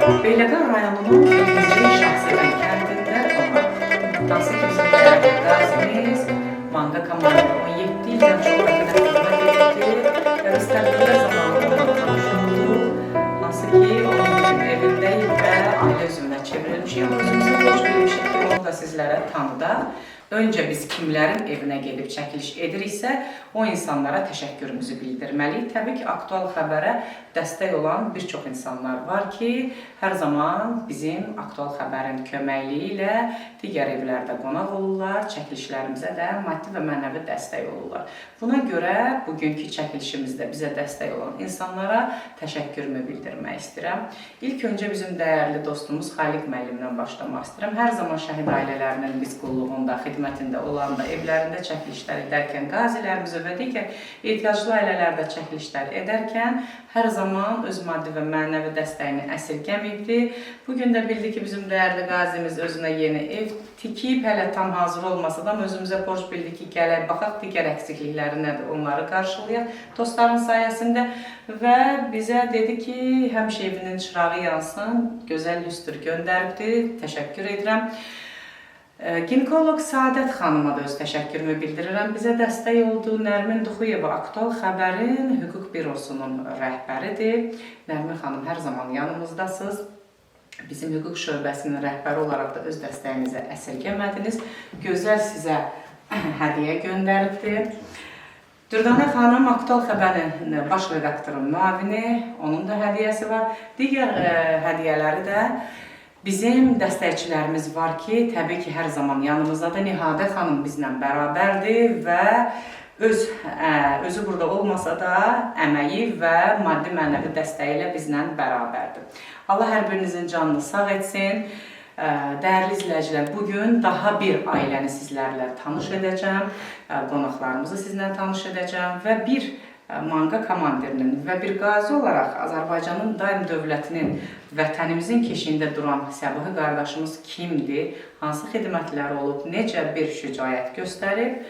Beyləqan rayonunun 1-ci Şahsevən kəndində qonaq. Hansı ki bizim dəyərli qazimiz Manga komandiri 17 ildən çox vətənə xidmət edibdi və biz tədbirlər zamanı onunla tanış olduq. Hansı ki onun bugün evindəyik və ailə üzvünə çevrilmişik. Amma özümüzə borc bilmişik ki, onu da sizlərə tanıdaq. Öncə biz kimlərin evinə gedib çəkiliş ediriksə, o insanlara təşəkkürümüzü bildirməliyik. Təbii ki, aktual xəbərə dəstək olan bir çox insanlar var ki, hər zaman bizim aktual xəbərin köməkliyi ilə digər evlərdə qonaq olurlar, çəkilişlərimizə də maddi və mənəvi dəstək olurlar. Buna görə bugünkü çəkilişimizdə bizə dəstək olan insanlara təşəkkürümü bildirmək istəyirəm. İlk öncə bizim dəyərli dostumuz Xaliq müəllimdən başlamaq istəyirəm. Hər zaman şəhid ailələrinin biz qulluğunda, xidmətində olanda, evlərində çəkilişlər edərkən, qazilərimizə və digər ehtiyaclı ailələrdə çəkilişlər edərkən hər zaman öz maddi və mənəvi dəstəyini əsirgəməyibdi. Bu gün də bildi ki, bizim dəyərli qazimiz özünə yeni ev tikib, hələ tam hazır olmasa da özümüzə borc bildik ki, gələk baxaq digər əksiklikləri nədir, onları qarşılayaq dostların sayəsində və bizə dedi ki, həmişə evinin çırağı yansın, gözəl lüstr göndəribdi. Təşəkkür edirəm. Ginekoloq Səadət xanıma da öz təşəkkürümü bildirirəm. Bizə dəstək oldu. Nərmin Duxuyeva Aktual Xəbərin hüquq bürosunun rəhbəridir. Nərmin xanım, hər zaman yanımızdasınız. Bizim hüquq şöbəsinin rəhbəri olaraq da öz dəstəyinizi əsirgəmədiniz. Gözəl sizə hədiyyə göndəribdi. Dürdanə xanım Aktual Xəbərin baş redaktorunun müavini, onun da hədiyyəsi var. Digər hədiyyələri də bizim dəstəkçilərimiz var ki, təbii ki, hər zaman yanımızdadır. Nihadə xanım bizlə bərabərdir və özü burada olmasa da əməyi və maddi mənəvi dəstəyi ilə bizlə bərabərdir. Allah hər birinizin canını sağ etsin. Dəyərli izləyicilər, bugün daha bir ailəni sizlərlə tanış edəcəm, qonaqlarımızı sizlə tanış edəcəm və bir Manga komandirinin və bir qazi olaraq Azərbaycanın daim dövlətinin, vətənimizin keşiyində duran Səbuhi qardaşımız kimdir, hansı xidmətləri olub, necə bir şücaət göstərib,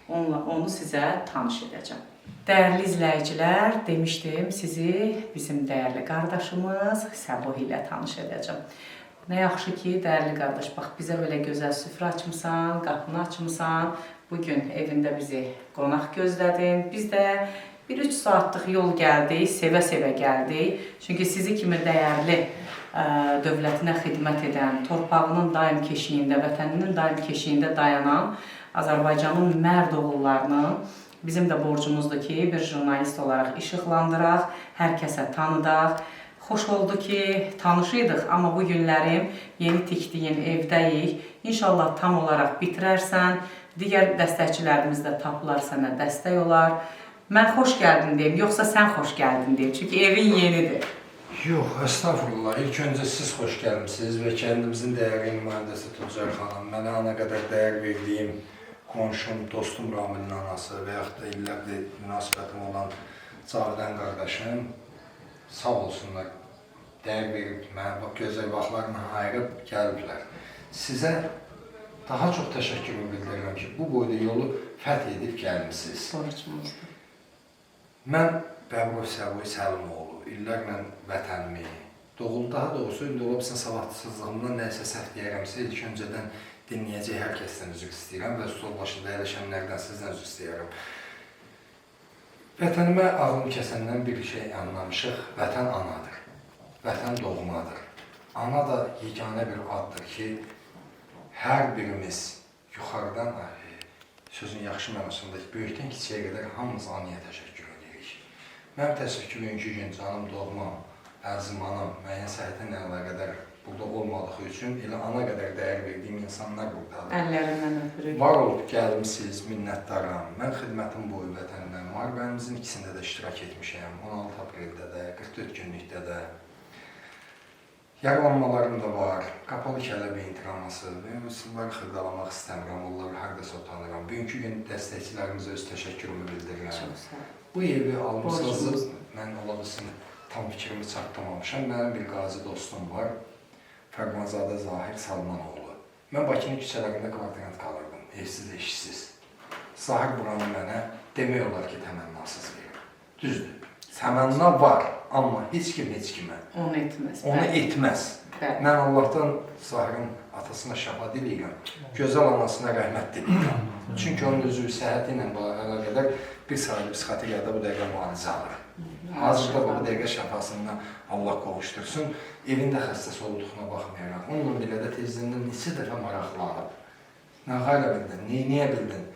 onu sizə tanış edəcəm. Dəyərli izləyicilər, demişdim sizi bizim dəyərli qardaşımız Səbuhi ilə tanış edəcəm. Nə yaxşı ki, dəyərli qardaş, bax bizə belə gözəl süfrə açmısan, qapını açmısan. Bugün evində bizi qonaq gözlədin. Biz də bir 3 saatlıq yol gəldik, sevə-sevə gəldik. Çünki sizi kimi dəyərli dövlətinə xidmət edən, torpağının daim keşiyində, vətəninin daim keşiyində dayanan Azərbaycanın mərd oğullarını bizim də borcumuzdur ki, bir jurnalist olaraq işıqlandıraq, hər kəsə tanıdaq. Xoş oldu ki, tanış idik, amma bu günlərim yeni tikdiyin evdəyik. İnşallah tam olaraq bitirərsən, digər dəstəkçilərimiz də tapılar sənə dəstək olar. Mən xoş gəldin deyim, yoxsa sən xoş gəldin deyim, çünki evin yenidir. Yox, əstəğfurullah. İlk öncə siz xoş gəlmisiniz və kəndimizin dəyərli nümayəndəsi Tuncay xanım, mənə ana qədər dəyər verdiyim qonşum, dostum Ramilin anası və yaxud da illərdir münasibətim olan Cavidan qardaşım sağ olsunlar, dəyər verib mənə bax gözəl vaxtlarını ayırıb gəliblər. Sizə daha çox təşəkkürümü bildirirəm ki, bu boyda yolu fəth edib gəlmisiniz. Borcumuzdur. Mən Bəbirov Səbuhi Səlimoğlu, illərlə vətənimi, doğul, daha doğrusu indi ola bilsin savadsızlığımdan nəyisə səhv deyərəmsə, ilk öncədən dinləyəcək hər kəsdən üzr istəyirəm və stol başında əyləşənlərdən sizdən üzr istəyirəm. Vətənimə ağlım kəsəndən bir şey anlamışıq, vətən anadır, vətən doğmadır. Ana da yeganə bir addır ki, hər birimiz yuxarıdan, sözün yaxşı mənasında, böyükdən kiçiyə qədər hamımız anaya təşəkkür edirik. Mənim təəssüf ki, bugünkü gün canım, doğmam, əzizim anam müəyyən səhhətlə əlaqədar burada olmadığı üçün elə ana qədər dəyər verdiyim insanlar buradadır. Əllərindən öpürük. Var olub gəlmisiniz, minnətdaram. Mən xidmətim boyu vətənlə, müharibəmizin ikisində də iştirak etmişəm. 16 apreldə də, 44 günlükdə də. Yaralanmalarım da var. Qapalı kəllə beyin travması. Bunları xırdalamaq istəmirəm, onları hardasa utanıram. Bugünkü gün dəstəkçilərimizə öz təşəkkürümü bildirirəm. Çox sağ ol. Bu evi almısınız, Borcumuzdur. mən ola bilsin tam fikrimi çatdırmamışam. Mənim bir qazi dostum var, Fərmanzadə Zahir Salmanoğlu. Mən Bakının küçələrində kvartirant qalırdım, evsiz, eşsiz. Zahir buranı mənə demək olar ki, təmənnasız verir. Düzdür, Təmənna var, amma heç kim heç kimə Onu etməz. onu Bəli. etməz. Bəli. Mən Allahdan Zahirin atasına şəfa diləyirəm, gözəl anasına rəhmət diləyirəm. Çünki onun özü səhhəti ilə əlaqədar bir saylı psixiatriyada bu dəqiqə müalicə alır. Hazırda bu dəqiqə şəfasından Allah qovuştursun. Evində xəstəsi olduğuna baxmayaraq, onunla belə də tezdən neçə dəfə maraqlanıb. Nə qayda bildin, neyə bildin?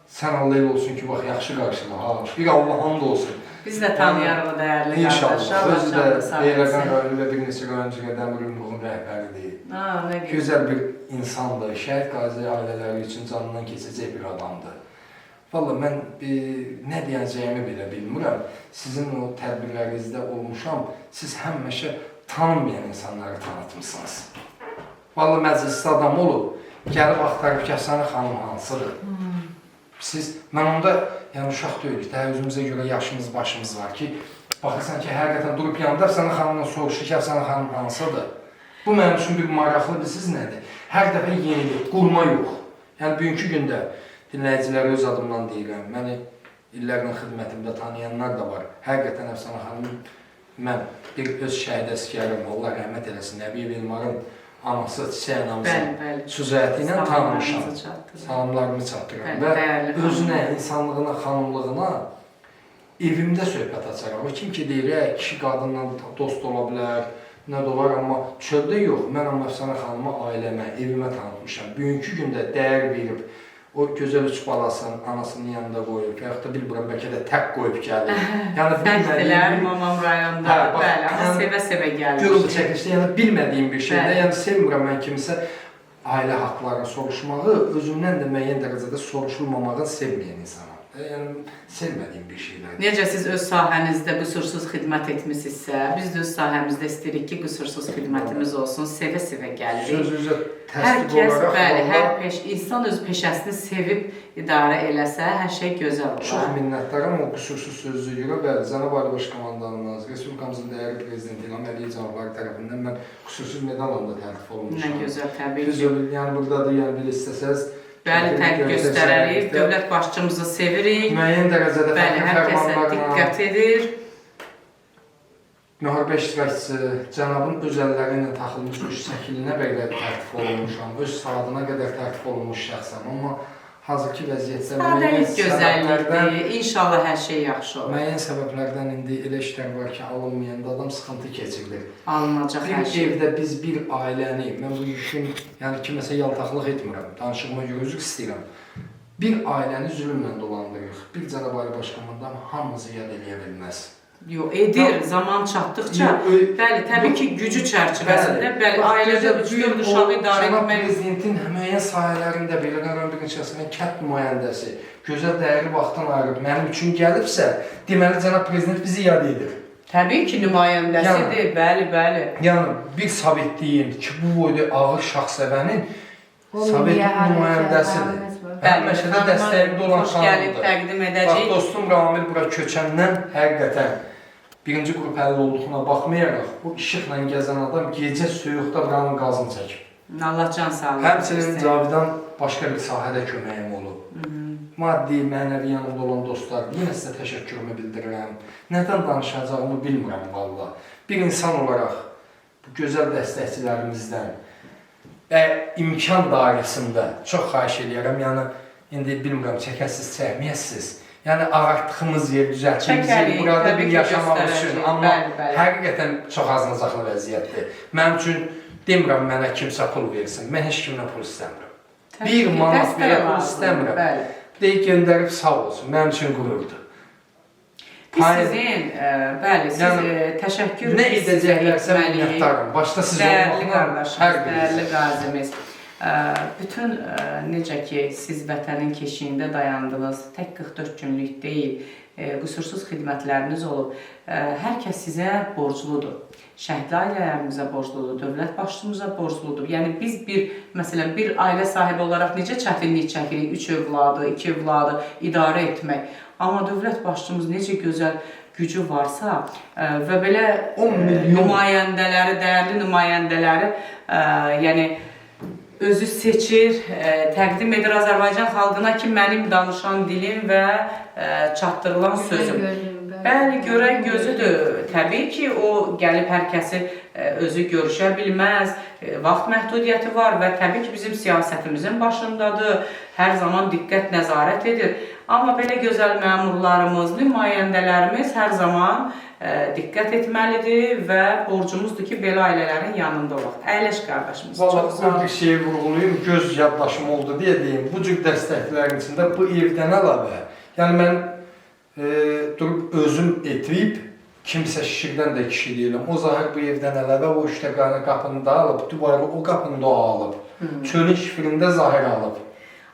Sən Allah elə olsun ki, bax yaxşı qarşıla, ha, bir Allah and olsun. Biz də tanıyarıq o dəyərli İnşallah. qardaşı. Özü də Allah canını sağ Beyləqan etsin. rayonu və bir neçə rayon üzrə Dəmir Yumruğun rəhbəridir. Ha, nə gözəl. Gözəl bir insandır. Şəhid qazi ailələri üçün canından keçəcək bir adamdır. Vallahi mən nə deyəcəyimi belə bilmirəm. Sizin o tədbirlərinizdə olmuşam. Siz həmişə tanınmayan insanları tanıtmısınız. Vallahi məclisdə adam olub, gəlib axtarıb ki, Əfsanə xanım hansıdır? Siz, mən onda, yəni uşaq deyilik, daha özümüzə görə yaşımız, başımız var ki, baxırsan ki, həqiqətən durub yanında Əfsanə xanımdan soruşur ki, Əfsanə xanım hansıdır? Bu mənim üçün bir maraqlı bilirsiniz nədir? Hər dəfə yenilik, qurma yox. Yəni bugünkü gündə dinləyicilərə öz adımdan deyirəm, məni illərlə xidmətimdə tanıyanlar da var. Həqiqətən Əfsanə xanım, mən bir öz şəhid əsgərim, Allah rəhmət eləsin, Nəbiyev Elmarın anası, Çiçək anamızın süzəti ilə tanımışam. Salamlarımı çatdırıram və özünə, insanlığına, xanımlığına evimdə söhbət açaram. O kim ki deyir, kişi qadınla dost ola bilər, nə də olar, amma çöldə yox. Mən amma Əfsanə xanımı ailəmə, evimə tanıtmışam. Bugünkü gündə dəyər verib, o gözəl üç balasının anasının yanında qoyub, və yaxud da bilmirəm, bəlkə də tək qoyub gəlir. Yəni bilmədiyim bir... Mamam rayonda, hə, bax, bəli, amma yəni, sevə-sevə gəlmiş. Görüm bu çəkilişdə, yəni bilmədiyim bir şeydə, yəni sevmirəm mən kimisə ailə haqlarını soruşmağı, özümdən də müəyyən dərəcədə soruşulmamağı sevməyən insanam. Yəni sevmədiyim bir şeylərdir. Necə siz öz sahənizdə qüsursuz xidmət etmisinizsə, biz də öz sahəmizdə istəyirik ki, qüsursuz xidmətimiz olsun, sevə-sevə gəlirik. Sözünüzə təsdiq olaraq bəli, hər insan öz peşəsini sevib idarə eləsə, hər şey gözəl olar. Çox minnətdaram o qüsursuz sözünüzə görə. Bəli, Cənab Ali Baş Komandanımız, Respublikamızın dəyərli prezidenti İlham Əliyev cənabları tərəfindən mən qüsursuz medalla da təltif olunmuşam. Nə gözəl, təbii ki. Yəni buradadır, yəni belə istəsəz. Bəli, təqib göstərərik. Dövlət başçımızı sevirik. Müəyyən dərəcədə bəli, hər kəsə diqqət edir. Müharibə iştirakçısı cənabın öz əlləri ilə taxılmış öz şəklinə belə təltif olunmuşam, öz saatına qədər təltif olunmuş şəxsəm. Amma hazırki vəziyyətdə müəyyən səbəblərdən, inşallah hər şey yaxşı olur. Müəyyən səbəblərdən indi elə işlər var ki, alınmayanda adam sıxıntı keçirilir. Alınacaq hər şey. Bir evdə biz bir ailəni, mən bu işin, yəni kiməsə yaltaqlıq etmirəm, danışığıma görə üzr istəyirəm. Bir ailəni zülmlə dolandırırıq. Bir Cənab Ali Baş Komandan hamımızı yad eləyə bilməz. Yox, edir, zaman çatdıqca, bəli, təbii ki, gücü çərçivəsində, bəli, ailədə 3-4 uşağı idarə etmək... Cənab Prezidentin müəyyən sahələrində, Beyləqan rayon birinci şəxsiyyənin kənd nümayəndəsi, gözəl dəyərli vaxtdan ayırıb mənim üçün gəlibsə, deməli, Cənab Prezident bizi yad edir. Təbii ki, nümayəndəsidir, bəli, bəli. Yəni, bir sovetliyin ki, bu boyda ağır şahsəvənin sovet nümayəndəsidir. Bəli, məşədə dəstəyimdə olan xanımdır. Təqdim edəcəyik. Bax, dostum Ramil bura köçəndən həqiqətən birinci qrup əlil olduğuna baxmayaraq, bu işıqla gəzən adam gecə soyuqda buranın qazını çəkib. Allah can sağlığı. Həmçinin Cavidan başqa bir sahədə köməyim olub. Maddi, mənəvi yanımda olan dostlar, yenə sizə təşəkkürümü bildirirəm. Nədən danışacağımı bilmirəm valla. Bir insan olaraq bu gözəl dəstəkçilərimizdən və imkan dairəsində çox xahiş eləyirəm. Yəni, indi bilmirəm, çəkəsiz, çəkməyəsiz. Yəni, ağartdığımız yer, düzəltdiyimiz yer burada bir yaşamaq üçün. Amma həqiqətən çox azınacaqlı vəziyyətdir. Mənim üçün demirəm, mənə kimsə pul versin. Mən heç kimdən pul istəmirəm. Bir manat belə pul istəmirəm. Deyib, göndərib sağ olsun. Mənim üçün qürurdur. Biz sizin, bəli, siz təşəkkür nə edəcəklərsə minnətdarım. Başda siz olmaqla hər biriniz. Dəyərli qazimiz, bütün necə ki, siz vətənin keşiyində dayandınız, tək 44 günlük deyil, qüsursuz xidmətləriniz olub. Hər kəs sizə borcludur. Şəhidli ailələrimizə borcludur, dövlət başçımıza borcludur. Yəni biz bir, məsələn, bir ailə sahibi olaraq necə çətinlik çəkirik, 3 övladı, 2 övladı idarə etmək. Amma dövlət başçımız necə gözəl gücü varsa və belə nümayəndələri, dəyərli nümayəndələri, yəni özü seçir, təqdim edir Azərbaycan xalqına ki, mənim danışan dilim və çatdırılan sözüm. Bəli, görən gözüdür. Təbii ki, o gəlib hər kəsi özü görüşə bilməz. Vaxt məhdudiyyəti var və təbii ki, bizim siyasətimizin başındadır. Hər zaman diqqət nəzarət edir. Amma belə gözəl məmurlarımız, nümayəndələrimiz hər zaman diqqət etməlidir və borcumuzdur ki, belə ailələrin yanında olaq. Əyləş qardaşımız. Vallahi Çox sağ ol. bir şeyi vurğulayım, göz yaddaşım oldu deyə deyim. Bu cür dəstəklərin içində bu evdən əlavə, yəni mən durub özüm etib, kimsə şişirdən də kişi deyiləm. O Zahir bu evdən əlavə o işləqanı qapını da alıb, Dubaylı o qapını da o alıb. Çölün şifrində Zahir alıb.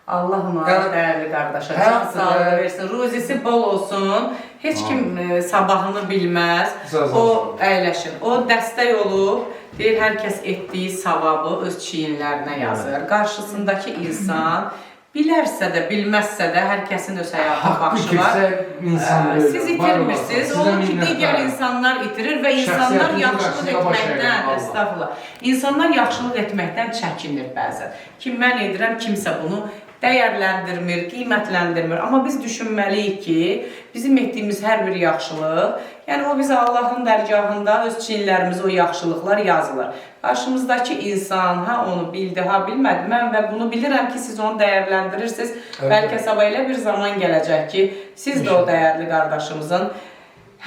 Allah ona Yəni, dəyərli qardaşa hər can sağlığı dəfə- versin. Ruzisi bol olsun. Heç kim sabahını bilməz. Zəzə O olsun. əyləşin. O dəstək olub, deyir hər kəs etdiyi savabı öz çiyinlərinə yazır. Qarşısındakı insan bilərsə də, bilməzsə də hər kəsin öz həyata Haqqı baxışı var. itirsə insan deyil. Siz itirmirsiniz. Sizə Olur ki, digər minnətdaram. insanlar itirir və insanlar Şəxsiyyətinizin yaxşılıq qarşısında baş etməkdən, əyirəm, Allah. estağfurullah. İnsanlar yaxşılıq etməkdən çəkinir bəzən. Ki mən edirəm, kimsə bunu dəyərləndirmir, qiymətləndirmir. Amma biz düşünməliyik ki, bizim etdiyimiz hər bir yaxşılıq, yəni o bizə Allahın dərgahında öz çiyinlərimizə o yaxşılıqlar yazılır. Qarşımızdakı insan ha onu bildi, ha bilmədi. Mən və bunu bilirəm ki, siz onu dəyərləndirirsiniz. Evet. Bəlkə sabah elə bir zaman gələcək ki, siz də o dəyərli qardaşımızın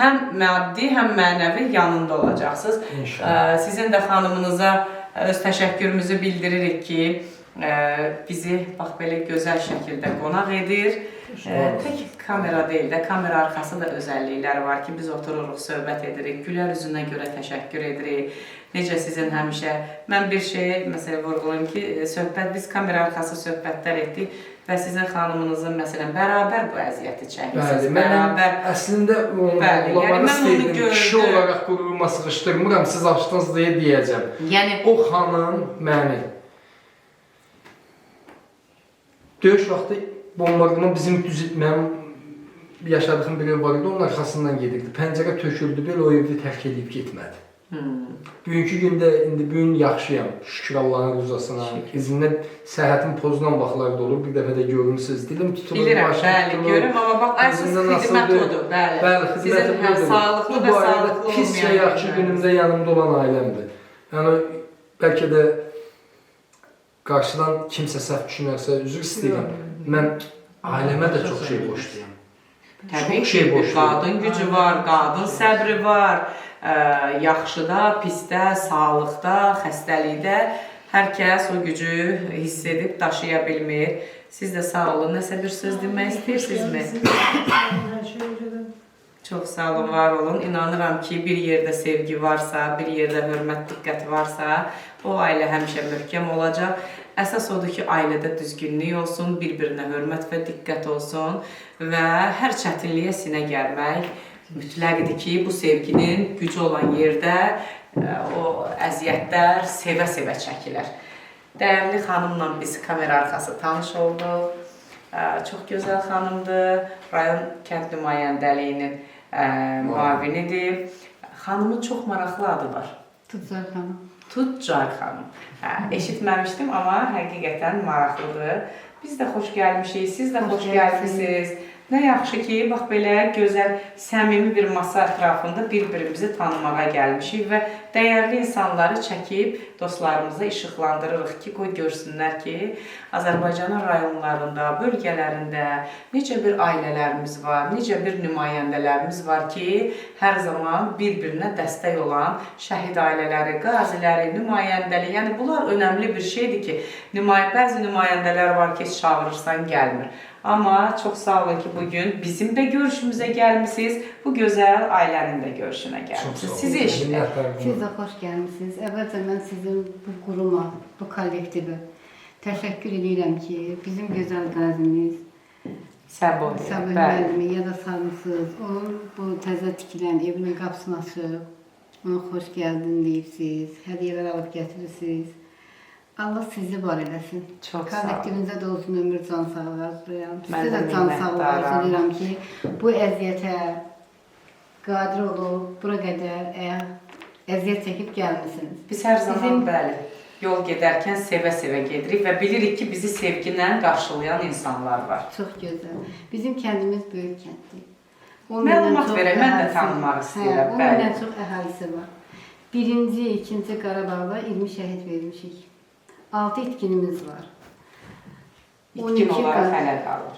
həm maddi, həm mənəvi yanında olacaqsınız. İnşallah. Sizin də xanımınıza öz təşəkkürümüzü bildiririk ki, bizi bax belə gözəl şəkildə qonaq edir. Tək kamera deyil də, kamera arxası da özəllikləri var ki, biz otururuq, söhbət edirik, gülər üzünə görə təşəkkür edirik. Necə sizin həmişə, mən bir şey məsələ vurğulayım ki, söhbət biz kamera arxası söhbətlər etdik və sizin xanımınızın məsələn bərabər bu əziyyəti çəkmisiniz, Bəli, mən bərabər əslində onu Bəli, yəni vurğulamaq mən onu istəyirdim. Kişi gördüm. olaraq qüruruma sıxışdırmıram, siz açdınız deyə deyəcəm. Yəni O xanım məni döyüş vaxtı bombardman bizim düz mənim yaşadığım bir ev var idi, onun arxasından gedirdi. Pəncərə töküldü, belə o evi tərk edib getmədi. Bugünkü gündə indi bu gün yaxşıyam. Şükür Allahın rızasına. İzindən səhhətim pozulan vaxtlar da olur. Bir dəfə də görmüsüz. Dilim tutulur, Bilirəm, başım bəli, tutulur. görürəm, amma bax, əsas Özündən xidmət asılıdır. odur, bəli. Bəli, Sizin xidmətim hə, budur. sağlıqlı Bu və barədə sağlıqlı pis və olmayan yaxşı günləriniz. günümdə yanımda olan ailəmdir. Yəni bəlkə də qarşıdan kimsə səhv düşünərsə üzr istəyirəm. Mən ailəmə də çox şey borcluyam. Təbii Çox ki, şey bir borcluyam. qadın gücü var, qadın səbri var, yaxşıda, pisdə, sağlıqda, xəstəlikdə hər kəs o gücü hiss edib daşıya bilmir. Siz də sağ olun. Nəsə bir söz demək istəyirsinizmi? Hər şey görə. Çox sağ olun, var olun. İnanıram ki, bir yerdə sevgi varsa, bir yerdə hörmət, diqqət varsa, o ailə həmişə möhkəm olacaq. Əsas odur ki, ailədə düzgünlük olsun, bir-birinə hörmət və diqqət olsun və hər çətinliyə sinə gərmək mütləqdir ki, bu sevginin gücü olan yerdə o əziyyətlər sevə-sevə çəkilər. Dəyərli xanımla biz kamera arxası tanış olduq. Çox gözəl xanımdır. Rayon kənd nümayəndəliyinin müavinidir. Xanımın çox maraqlı adı var. Tucar xanım. Tuccar xanım. Hə, eşitməmişdim, amma həqiqətən maraqlıdır. Biz də xoş gəlmişik, siz də xoş Xoş gəlmisiniz. Nə yaxşı ki, bax belə gözəl, səmimi bir masa ətrafında bir-birimizi tanımağa gəlmişik və dəyərli insanları çəkib dostlarımıza işıqlandırırıq ki, qoy görsünlər ki, Azərbaycanın rayonlarında, bölgələrində necə bir ailələrimiz var, necə bir nümayəndələrimiz var ki, hər zaman bir-birinə dəstək olan şəhid ailələri, qaziləri, nümayəndəlik, yəni bunlar önəmli bir şeydir ki, bəzi nümayəndələr var ki, heç çağırırsan gəlmir. Amma çox sağ olun ki, bugün bizim də görüşümüzə gəlmisiniz, bu gözəl ailənin də görüşünə Çox sağ gəlmisiniz. olun. Sizi eşidək. Minnətdarım. Siz də xoş gəlmisiniz. Əvvəlcə mən sizin bu quruma, bu kollektivə təşəkkür edirəm ki, bizim gözəl qazimiz Səbuhi, Səbah bəli. müəllimi yada salmısınız. Onun bu təzə tikilən evinin qapısını açıb, ona xoş gəldin deyibsiz, hədiyyələr alıb gətirirsiniz. Allah sizi var eləsin. Çox sağ olun. Kollektivinizə də olsun ömür can sağlığı arzulayıram. Mən Sizə də də can sağlığı minnətdaram. arzulayıram ki, bu əziyyətə qadir olub bura qədər əziyyət çəkib gəlmisiniz. Biz hər zaman bəli, yol gedərkən sevə-sevə gedirik və bilirik ki, bizi sevgi ilə qarşılayan insanlar var. Çox gözəl. Bizim kəndimiz böyük kənddir. 10 mindən Məlumat çox verək, mən də əhalisi- tanımaq istəyirəm, Hə, 10 bəli. mindən çox əhalisi var. Birinci, ikinci Qarabağda 20 şəhid vermişik. 6 itkinimiz var. İtkin 12 olaraq hələ qalır.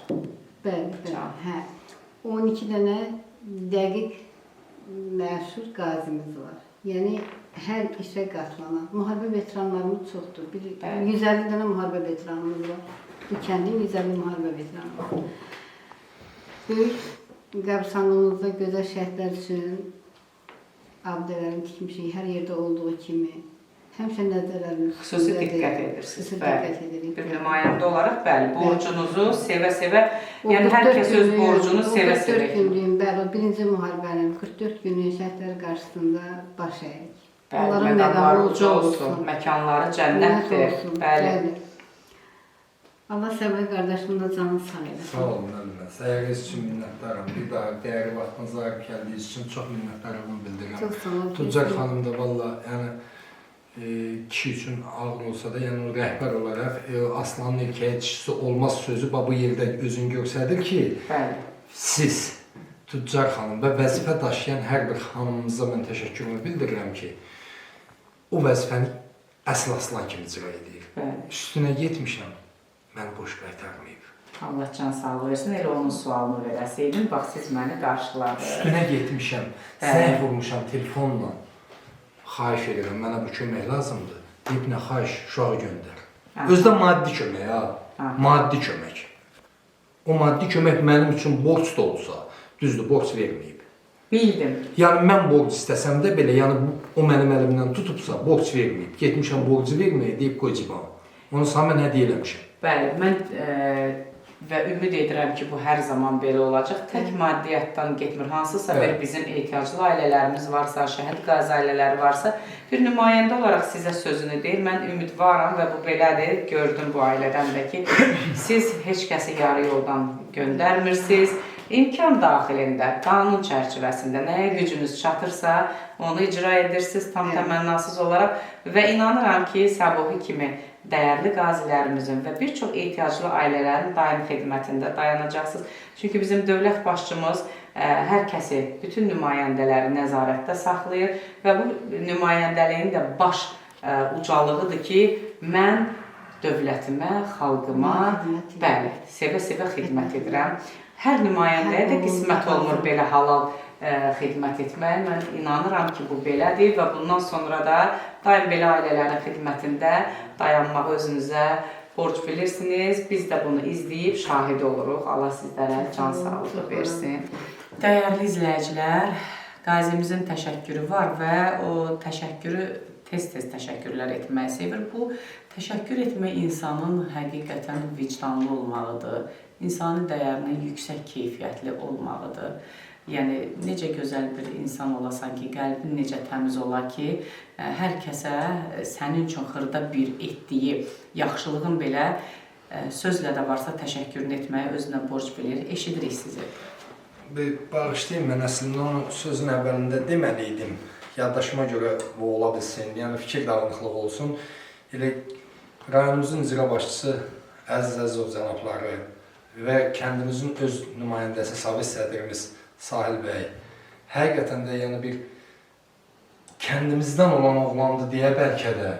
Bəli, bəli. Can. Hə. 12 dənə dəqiq məşhur qazimiz var. Yəni hər işə qatlanan müharibə veteranlarımız çoxdur. Bir Bəli. 150 dənə müharibə veteranımız var. Bu kəndin 150 müharibə veteranı var. Böyük qəbirstanlığımızda gözəl şəhidlər üçün abidələrini tikmişik hər yerdə olduğu kimi. Həmişə nəzərlərimiz Xüsusi üstündədir. diqqət edirsiniz. Xüsusi Bəli. diqqət edirik. Bir nümayəndə olaraq bəli, borcunuzu sevə-sevə, O yəni hər 44 kəs öz günlük- borcunu o sevə-sevə. 44 günlüyün, bəli, o birinci müharibənin 44 günlük şəhidlər qarşısında baş əyirik. Bəli, Onların məqamları məqamı uca olsun, məkanları Cənnət cənnətdir. olsun. Bəli. Allah Səbəy qardaşımın da canını sağ eləsin. Sağ olun müəllimə. Səyəqiniz üçün minnətdaram. Bir daha dəyərli vaxtınızı ayırıb gəldiyiniz üçün çox minnətdarlığımı bildirirəm. Çox sağ olun. Tuccar xanım da valla yəni kişi üçün ağır olsa da, yəni o rəhbər olaraq aslanın erkəyə dişisi olmaz sözü bax bu yerdə özünü göstərir ki, Bəli. siz Tuccar xanım və vəzifə daşıyan hər bir xanımımıza mən təşəkkürümü bildirirəm ki, o vəzifəni əsl aslan kimi icra edir. Bəli. Üstünə getmişəm, məni boş qaytarmayıb. Allah can sağlığı versin. Elə onun sualını verəsiydin. Bax siz məni qarşıladınız. Üstünə getmişəm, Bəli. zəng vurmuşam telefonla. Xahiş edirəm, mənə bu kömək lazımdır. Deyib nə xahiş, uşağı göndər. Hə. Özü də maddi kömək ha. Hə. Maddi kömək. O maddi kömək mənim üçün borc da olsa, düzdür, borc verməyib. Bildim. Yəni mən borc istəsəm də belə, yəni o mənim əlimdən tutubsa, borc verməyib. Getmişəm borcu verməyə deyib qoy cibama. Onu sənə mən hədiyyə eləmişəm. Bəli, mən və ümid edirəm ki, bu hər zaman belə olacaq. Tək maddiyyatdan getmir. Hansısa bir Bəli. bizim ehtiyaclı ailələrimiz varsa, şəhid qazi ailələri varsa, bir nümayəndə olaraq sizə sözünü deyir. Mən ümidvaram və bu belədir. Gördüm bu ailədən də ki, siz heç kəsi yarı yoldan göndərmirsiniz. İmkan daxilində, qanun çərçivəsində nəyə gücünüz çatırsa, onu icra edirsiniz tam Evet. təmənnasız olaraq və inanıram ki, Səbuhi kimi dəyərli qazilərimizin və bir çox ehtiyaclı ailələrin daim xidmətində dayanacaqsınız. Çünki bizim dövlət başçımız hər kəsi, bütün nümayəndələri nəzarətdə saxlayır və bu nümayəndəliyin də baş ucalığıdır ki, mən dövlətimə, xalqıma, Xidmət edirəm. bəli, sevə-sevə xidmət edirəm. Hər nümayəndəyə də Hər qismət oğluna olmur belə halal xidmət etməyə. Mən inanıram ki, bu belədir və bundan sonra da daim belə ailələrin xidmətində dayanmağı özünüzə borc bilirsiniz. Biz də bunu izləyib şahid oluruq. Allah sizlərə can sağlığı versin. Dəyərli izləyicilər, qazimizin təşəkkürü var və o təşəkkürü tez-tez təşəkkürlər etməyi sevir. Bu təşəkkür etmək insanın həqiqətən vicdanlı olmağıdır. İnsani dəyərinin yüksək keyfiyyətli olmağıdır. Yəni necə gözəl bir insan olasan ki, qəlbin necə təmiz ola ki, hər kəsə sənin üçün xırda bir etdiyi yaxşılığın belə sözlə də varsa təşəkkürünü etməyi özünə borc bilir. Eşidirik sizi. Bir bağışlayın, mən əslində onu sözün əvvəlində deməli idim. Yaddaşıma görə bu ola bilsin, yəni fikir dağınıqlığı olsun. Elə rayonumuzun icra başçısı Əziz Əzizov cənabları və kəndimizin öz nümayəndəsi Sabit sədrimiz Sahil bəy həqiqətən də yəni bir kəndimizdən olan oğlandı deyə bəlkə də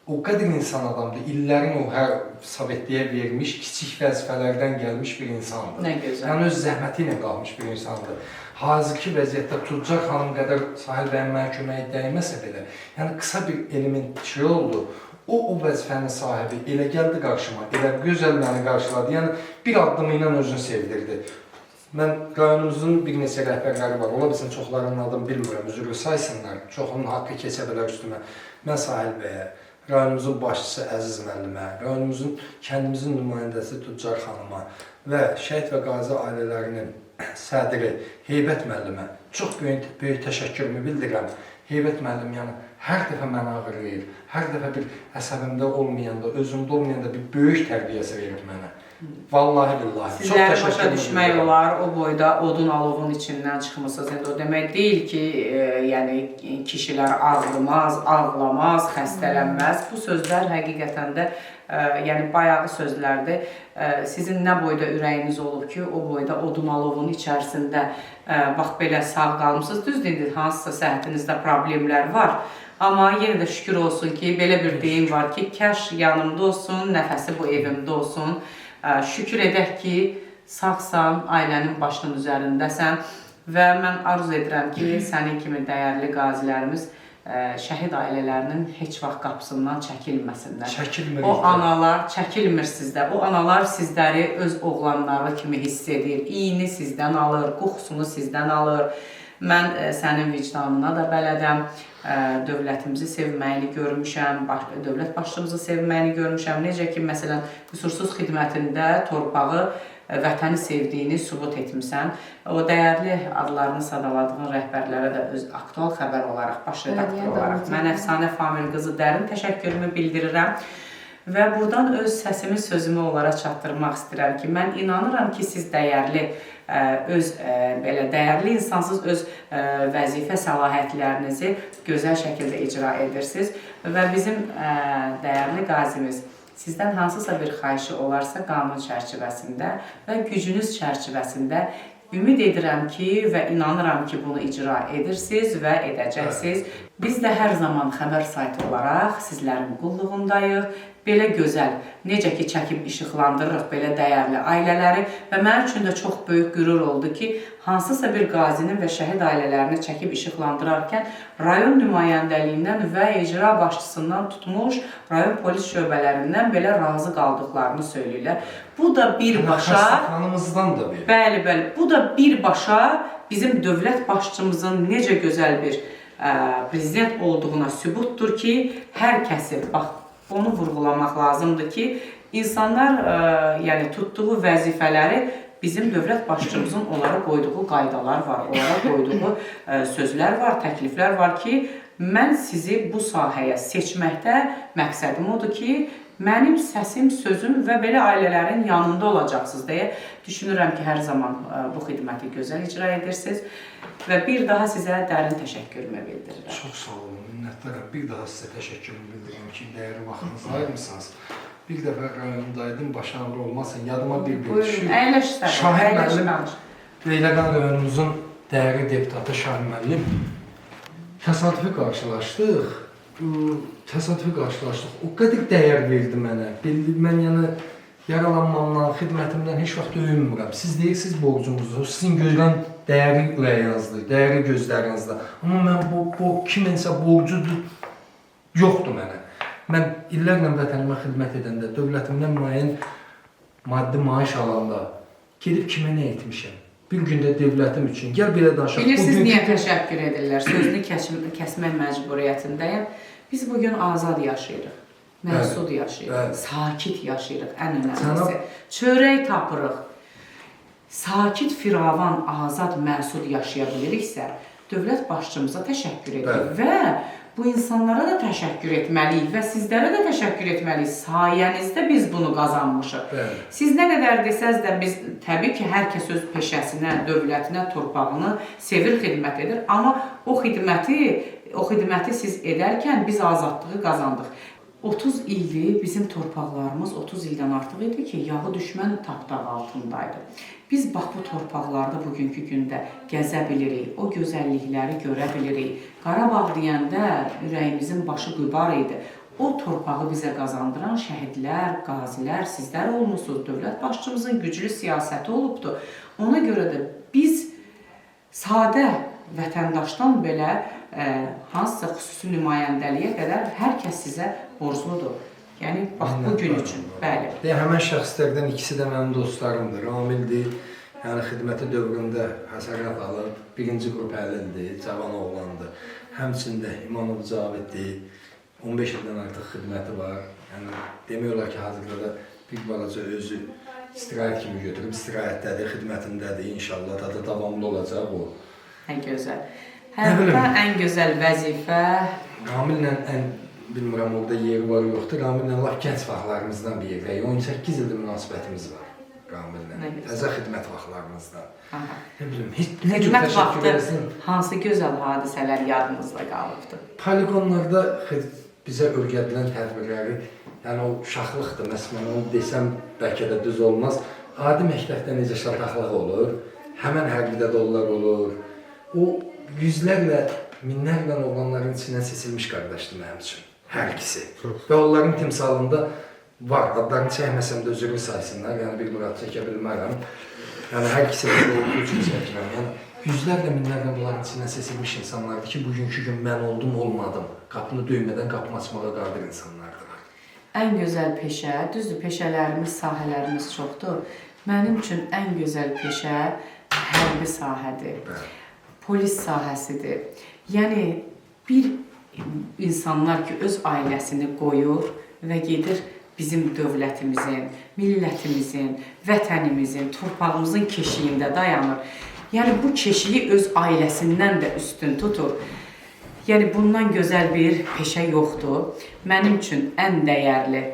o qədər insan adamdır. İllərin o hər Sovetliyə vermiş kiçik vəzifələrdən gəlmiş bir insandır. Nə gözəl. Yəni öz zəhməti ilə qalmış bir insandır. Hazırki vəziyyətdə Tuccar xanım qədər Sahil bəyin mənə köməyi dəyməsə belə, yəni qısa bir element şey oldu. O vəzifənin sahibi elə gəldi qarşıma, elə gözəl məni qarşıladı. Yəni bir addımı ilə özünü sevdirdi. Mən rayonumuzun bir neçə rəhbərləri var. Ola bilsin çoxlarının adını bilmirəm, üzrlü saysınlar. Çoxunun haqqı keçə bilər üstümə. Mən Sahil bəyə, rayonumuzun başçısı Əziz müəllimə, rayonumuzun kəndimizin nümayəndəsi Tuccar xanıma və şəhid və qazi ailələrinin sədri Heybət müəllimə çox böyük, böyük təşəkkürümü bildirirəm. Heybət müəllim yəni hər dəfə məni ağırlayır. Hər dəfə bir əsəbimdə olmayanda, özümdə olmayanda bir böyük tərbiyəsi verib mənə. Vallahi billahi. Çox Sizləri başa təşəkkür düşmək edirəm. olar, o boyda odun alovun içindən çıxmısınız. İndi o demək deyil ki, yəni kişilər ağrımaz, ağlamaz, xəstələnməz. Bu sözlər həqiqətən də yəni bayağı sözlərdir. Sizin nə boyda ürəyiniz olub ki, o boyda odun alovun içərisində bax belə sağ qalmısınız. Düzdür, indi hansısa səhhətinizdə problemlər var. Amma yenə də şükür olsun ki, belə bir deyim var ki, kəş yanımda olsun, nəfəsi bu evimdə olsun. Şükür edək ki, sağsan, ailənin başının üzərindəsən və mən arzu edirəm ki, sənin kimi dəyərli qazilərimiz şəhid ailələrinin heç vaxt qapısından çəkilməsinlər. Çəkilmirik. O analar çəkilmir sizdə. O analar sizləri öz oğlanları kimi hiss edir. İyini sizdən alır, qoxusunu sizdən alır. Mən sənin vicdanına da bələdəm. Dövlətimizi sevməyini görmüşəm, dövlət başçımızı sevməyini görmüşəm. Necə ki, məsələn, qüsursuz xidmətində torpağı, vətəni sevdiyini sübut etmisən. O dəyərli adlarını sadaladığın rəhbərlərə də öz aktual xəbər olaraq, baş redaktor olaraq mən Əfsanə Famil qızı dərin təşəkkürümü bildirirəm. Və buradan öz səsimi, sözümü onlara çatdırmaq istəyirəm ki, mən inanıram ki, siz dəyərli, öz belə dəyərli insansız, öz vəzifə səlahiyyətlərinizi gözəl şəkildə icra edirsiniz və bizim dəyərli qazimiz sizdən hansısa bir xahişi olarsa qanun çərçivəsində və gücünüz çərçivəsində ümid edirəm ki və inanıram ki, bunu icra edirsiniz və edəcəksiniz. Biz də hər zaman xəbər saytı olaraq sizlərin qulluğundayıq. Belə gözəl, necə ki çəkib işıqlandırırıq belə dəyərli ailələri və mənim üçün də çox böyük qürur oldu ki, hansısa bir qazinin və şəhid ailələrini çəkib işıqlandırarkən rayon nümayəndəliyindən və icra başçısından tutmuş rayon polis şöbələrindən belə razı qaldıqlarını söyləyirlər. Bu da birbaşa Xəstəxanamızdan da belə. Bəli, bəli. Bu da birbaşa bizim dövlət başçımızın necə gözəl bir prezident olduğuna sübutdur ki, hər kəsi, bax, onu vurğulamaq lazımdır ki, insanlar yəni tutduğu vəzifələri bizim dövlət başçımızın onlara qoyduğu qaydalar var, onlara qoyduğu sözlər var, təkliflər var ki, mən sizi bu sahəyə seçməkdə məqsədim odur ki, mənim səsim, sözüm və belə ailələrin yanında olacaqsınız deyə düşünürəm ki, hər zaman bu xidməti gözəl icra edirsiniz və bir daha sizə dərin təşəkkürümü bildirirəm. Çox sağ olun, minnətdaram. Bir daha sizə təşəkkürümü bildirirəm ki, dəyərli vaxtınızı ayırmısınız. Bir dəfə rayondaydım, baş ağrı olmasın, yadıma bir-bir düşür. Əyləş sən, Şahin müəllim, Beyləqan rayonumuzun dəyərli deputatı Şahin müəllim, təsadüfi qarşılaşdıq. O qədər dəyər verdi mənə. Bildi, mən yəni yaralanmamdan, xidmətimdən heç vaxt öyünmürəm. Siz deyirsiniz borcumuzu, sizin gözlən dəyərli ürəyinizdir, dəyərli gözlərinizdə. Amma mən bu kiminsə borcudur, yoxdur mənə. Mən illərlə vətənimə xidmət edəndə, dövlətimdən müəyyən maddi maaş alanda gedib kimə nə etmişəm? Bir gündə dövlətim üçün. Gəl belə danışaq. Bilirsiniz niyə təşəkkür edirlər? Sözünü kəsmək məcburiyyətindəyəm. Biz bugün azad yaşayırıq, məsud yaşayırıq, sakit yaşayırıq, ən önəmlisi. Çörək tapırıq. Sakit, firavan, azad, məsud yaşaya biliriksə, dövlət başçımıza təşəkkür edirik və bu insanlara da təşəkkür etməliyik və sizlərə də təşəkkür etməliyik. Sayənizdə biz bunu qazanmışıq. Bəli. Siz nə qədər desəz də biz təbii ki, hər kəs öz peşəsinə, dövlətinə, torpağını sevir, xidmət edir. Amma o xidməti siz edərkən biz azadlığı qazandıq. 30 ildir bizim torpaqlarımız 30 ildən artıq idi ki, yağı düşmən tapdağı altındaydı. Biz bax bu torpaqlarda bugünkü gündə gəzə bilirik, o gözəllikləri görə bilirik. Qarabağ deyəndə ürəyimizin başı qübar idi. O torpağı bizə qazandıran şəhidlər, qazilər sizlər olmusunuz. Dövlət başçımızın güclü siyasəti olubdur. Ona görə də biz sadə vətəndaşdan belə hansısa xüsusi nümayəndəliyə qədər hər kəs sizə borcludur. Yəni, bax, bu gün üçün. Bəli. Deyə, həmən şəxslərdən ikisi də mənim dostlarımdır. Ramildir, yəni xidməti dövründə həsərət alıb, birinci qrup əlildir, cavan oğlandır. Həmçində İmanov Caviddir, 15 ildən artıq xidməti var. Yəni, demək olar ki, hazırda da bir balaca özü istirahət kimi götürüb, istirahətdədir, xidmətindədir, inşallah da davamlı olacaq o. Ən gözəl. Həyatda ən gözəl vəzifə... Ramillə ən, bilmirəm orada yeri var yoxdur, Ramillə lap gənc vaxtlarımızdan bir yerdəyik. 18 ildir münasibətimiz var. Ramillə. Təzə xidmət vaxtlarımızda. Aha. Nə bilim, heç nə cür Xidmət təşəkkür vaxtı eləsin. hansı gözəl hadisələr yadınızda qalıbdı? Poligonlarda bizə öyrədilən tədbirləri, yəni o uşaqlıqdır, məsələn, onu desəm bəlkə də düz olmaz. Adi məktəbdə necə şataqlıq olur, həmən hərbidə də onlar olur. O yüzlərlə, minlərlə oğlanların içindən seçilmiş qardaşdır mənim üçün. Hər ikisi. Və onların timsalında var, adlarını çəkməsəm də üzrlü saysınlar, yəni bir murad çəkə bilmərəm. Yəni hər ikisi də olduğu üçün çəkirəm. Yəni yüzlərlə, minlərlə bunların içindən seçilmiş insanlardır ki, bugünkü gün mən oldum, olmadım. Qapını döymədən qapını açmağa qadir insanlardılar. Ən gözəl peşə, düzdür, peşələrimiz, sahələrimiz çoxdur. Mənim üçün ən gözəl peşə hərbi sahədir. Bəli. Polis sahəsidir. Yəni bir insanlar ki, öz ailəsini qoyur və gedir bizim dövlətimizin, millətimizin, vətənimizin, torpağımızın keşiyində dayanır. Yəni bu keşiyi öz ailəsindən də üstün tutur. Yəni bundan gözəl bir peşə yoxdur. Mənim üçün ən dəyərli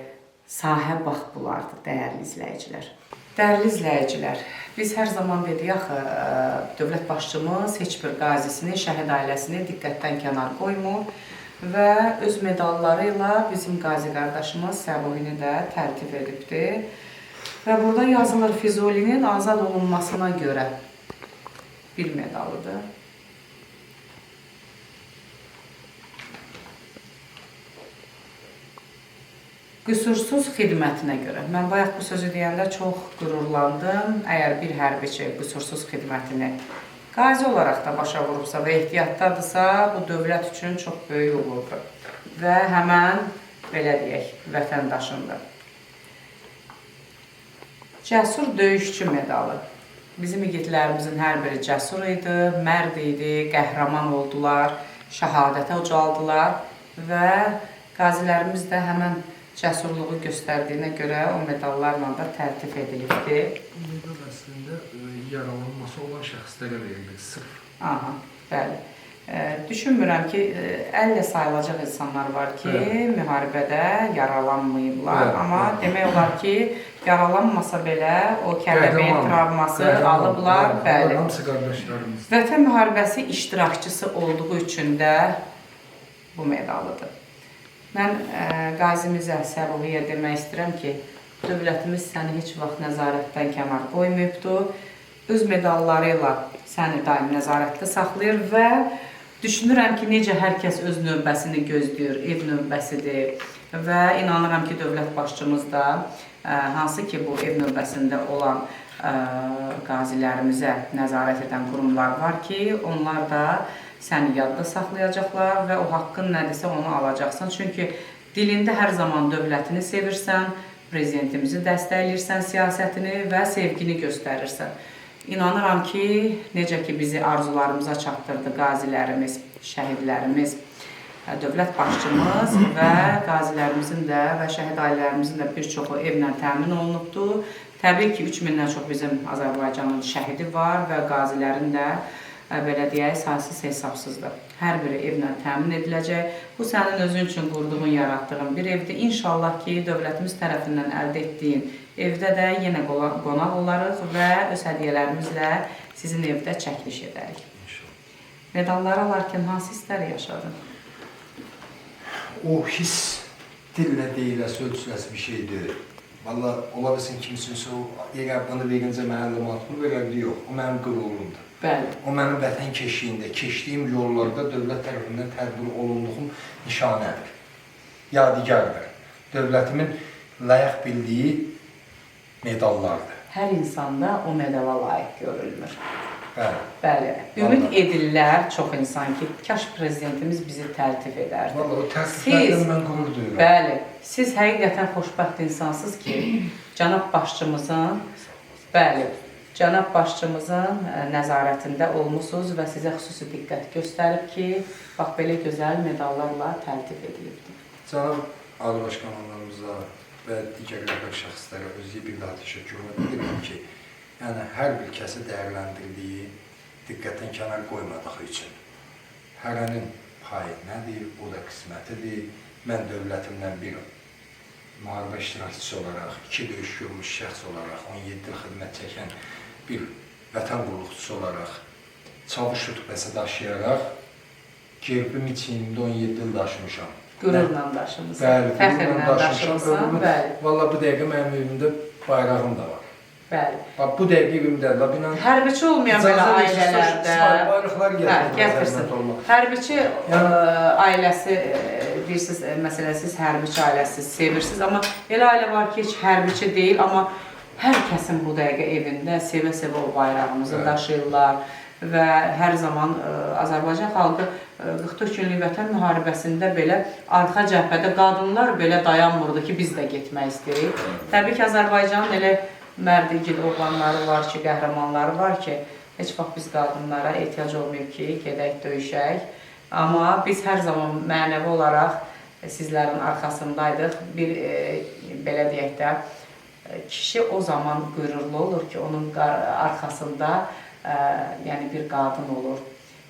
sahə bax bunlardır, dəyərli izləyicilər. Dəyərli izləyicilər, biz hər zaman dedik axı, dövlət başçımız heç bir qazisini, şəhid ailəsini diqqətdən kənar qoymur və öz medalları ilə bizim qazi qardaşımız Səbuhini də təltif edibdir. Və burada yazılır Füzulinin azad olunmasına görə bir medalıdır. Qüsursuz xidmətinə görə. Mən bayaq bu sözü deyəndə çox qürurlandım. Əgər bir hərbiçi qüsursuz xidmətini qazi olaraq da başa vurubsa və ehtiyatdadırsa, bu dövlət üçün çox böyük uğurdur. Və həmən, belə deyək, vətəndaşındır. Cəsur döyüşçü medalı. Bizim igidlərimizin hər biri cəsur idi, mərd idi, qəhrəman oldular, şəhadətə ucaldılar və qazilərimiz də həmən cəsurluğu göstərdiyinə görə o medallarla da təltif edilibdir. Bu medal əslində yaralanması olan şəxslərə verilir, sırf. Aha, bəli. Düşünmürəm ki, əllə sayılacaq insanlar var ki, Bəli. müharibədə yaralanmayıblar. Bəli, Amma bəli. demək olar ki, yaralanmasa belə o kəlləbeyin travması alıblar. Bəli. Bəli. Hamısı qardaşlarımız. Vətən müharibəsi iştirakçısı olduğu üçün də bu medalıdır. Mən qazimizə, Səbuhiyə demək istəyirəm ki, dövlətimiz səni heç vaxt nəzarətdən kənar qoymayıbdır. Öz medalları ilə səni daim nəzarətdə saxlayır və düşünürəm ki, necə hər kəs öz növbəsini gözləyir, ev növbəsidir və inanıram ki, dövlət başçımız da hansı ki, bu ev növbəsində olan qazilərimizə nəzarət edən qurumlar var ki, onlar da səni yadda saxlayacaqlar və o haqqın nədirsə onu alacaqsan. Çünki dilində hər zaman dövlətini sevirsən, prezidentimizi dəstəkləyirsən, siyasətini və sevgini göstərirsən. İnanıram ki, necə ki bizi arzularımıza çatdırdı qazilərimiz, şəhidlərimiz, dövlət başçımız və qazilərimizin də və şəhid ailələrimizin də bir çoxu evlə təmin olunubdur. Təbii ki, 3000-dən çox bizim Azərbaycanın şəhidi var və qazilərin də belə deyək, saysız hesabsızdır. Hər biri evlə təmin ediləcək. Bu sənin özün üçün qurduğun, yaratdığın bir evdir. İnşallah ki, dövlətimiz tərəfindən əldə etdiyin evdə də yenə qonaq olarıq və öz hədiyyələrimizlə sizin evdə çəkiliş edərik. İnşallah. Medalları alarkən hansı hissləri yaşadın? O hiss dillə deyiləsi, ölçüləsi bir şey deyil. Valla, ola bilsin kimsinsə o yer bunu verincə mənə də manat pul verərdi, yox. O mənim qürurumdur. Bəli. O mənim vətən keşiyində, keçdiyim yollarda dövlət tərəfindən tədbir olunduğum nişanədir, yadigardır. Dövlətimin layiq bildiyi medallardır. Hər insanda o medala layiq görülmür. Bəli. Bəli. Ümid edirlər çox insan ki, kaş prezidentimiz bizi təltif edərdi. Vallahi o təltiflərdən mən qürur duyuram. Bəli. Siz həqiqətən xoşbəxt insansınız ki, cənab başçımızın, bəli, cənab başçımızın nəzarətində olmusunuz və sizə xüsusi diqqət göstərib ki, bax belə gözəl medallarla təltif edilibdir. Cənab Ali Baş Komandanımıza və digər rəhbər şəxslərə özü bir daha təşəkkür edirəm ki, yəni hər bir kəsi dəyərləndirdiyi, diqqətdən kənar qoymadığı üçün hərənin payı nədir, o da qismətidir. Mən dövlətimdən bir müharibə iştirakçısı olaraq, 2 döyüş görmüş şəxs olaraq, 17 il xidmət çəkən bir vətən qulluqçusu olaraq, çavuş rütbəsi daşıyaraq gerbimi çiynimdə 17 il daşımışam. Qürurla daşımısan, Bəli, fəxrlə daşımısan, bəli. Vallahi bu dəqiqə mənim evimdə bayrağım da var. Bəli. Bax bu dəqiqə evimdə, la binan. Hərbiçi olmayan belə ailələrdə bayraqlar gətirsin. Hərbiçi yəni, ailəsi deyirsiniz, məsələn siz hərbiçi ailəsi sevirsiniz, amma elə ailə var ki, heç hərbiçi deyil, amma hər kəsin bu dəqiqə evində sevə-sevə o bayrağımızı daşıyırlar və hər zaman Azərbaycan xalqı 44 günlük vətən müharibəsində belə arxa cəbhədə qadınlar belə dayanmırdı ki, biz də getmək istəyirik. Təbii ki, Azərbaycanın elə mərd igid oğlanları var ki, qəhrəmanları var ki, heç vaxt biz qadınlara ehtiyac olmayıb ki, gedək, döyüşək. Amma biz hər zaman mənəvi olaraq sizlərin arxasındaydıq. Bir, belə deyək də, kişi o zaman qürurlu olur ki, onun arxasında yəni bir qadın olur,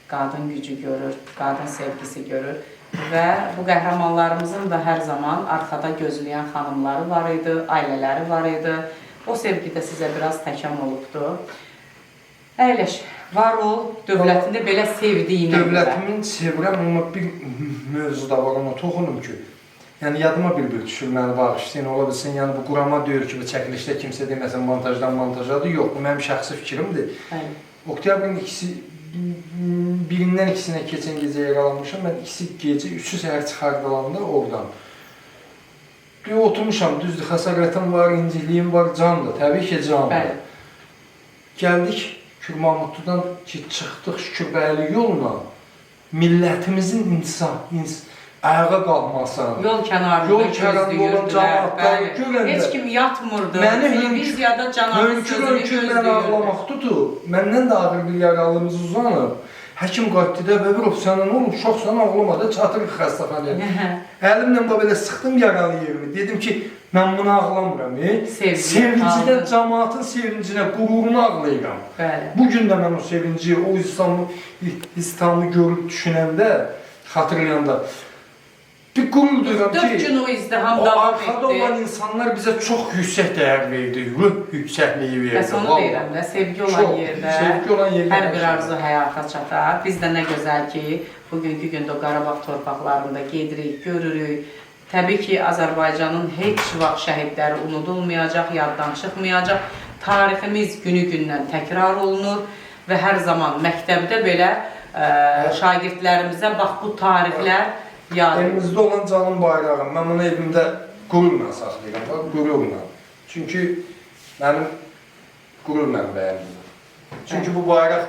qadın gücü görür, qadın sevgisi görür və bu qəhrəmanlarımızın da hər zaman arxada gözləyən xanımları var idi, ailələri var idi. O sevgi də sizə biraz təkan olubdu. Əyləş, var ol, dövlətini belə sevdiyinə görə. Dövlətimin sevirəm, amma bir mövzu da var, ona toxunum ki, yəni yadıma bir-bir düşür, məni bağışlayın, ola bilsin, yəni bu qurama deyir ki, bu çəkilişdə kimsə deməsin montajdan montajadır, yox, bu mənim şəxsi fikrimdir. Bəli. Oktyabrın ikisi, birindən ikisinə keçən gecə yaralanmışam, mən ikisi gecə, üçü səhər çıxardılanda oradan. Oturmuşam, düzdür, xəsarətim var, incikliyim var, candır, təbii ki, candır. Bəli. Gəldik Kür Mahmudludan ki, çıxdıq Şükürbəyli yolla, millətimizin insan, ayağa qalxmasını, Yol kənarında yol kənarında olan cəmaatları görəndə heç kim yatmırdı. Məni televiziyada cənabın sözünü hönkür məni gözləyirdi. ağlamaq tutur. Məndən də ağır bir yaralımız uzanıb. Həkim qayıtdı da, Bəbirov sənə nə olub? Uşaq sən ağlamadı, çatırıq xəstəxanaya. Əlimlə belə sıxdım yaralı yerimi. Dedim ki, mən bunu ağlamıram. Sevincidən, cəmaatın sevincinə, qüruruna ağlayıram. Bəli. Bu gün də mən o sevinci, o İslamı görüb düşünəndə, xatırlayanda bir qürur duyuram ki, 4 gün o izdiham o davam arxada etdi. olan insanlar bizə çox yüksək dəyər verdi, ruh yüksəkliyi verdi. Bəs onu deyirəm də, sevgi olan çox, yerdə, sevgi olan yerdə hər bir arzu həyata çatar. Biz də nə gözəl ki, bugünkü gündə o Qarabağ torpaqlarında gedirik, görürük. Təbii ki, Azərbaycanın heç vaxt şəhidləri unudulmayacaq, yaddan çıxmayacaq. Tariximiz günü-gündən təkrar olunur və hər zaman məktəbdə belə şagirdlərimizə bax bu tarixlər yad. Elimizdə olan canım bayrağım, mən bunu evimdə qürurla saxlayıram, bax, qürurla. Çünki mənim qürur mənbəyimdir. Çünki bu bayraq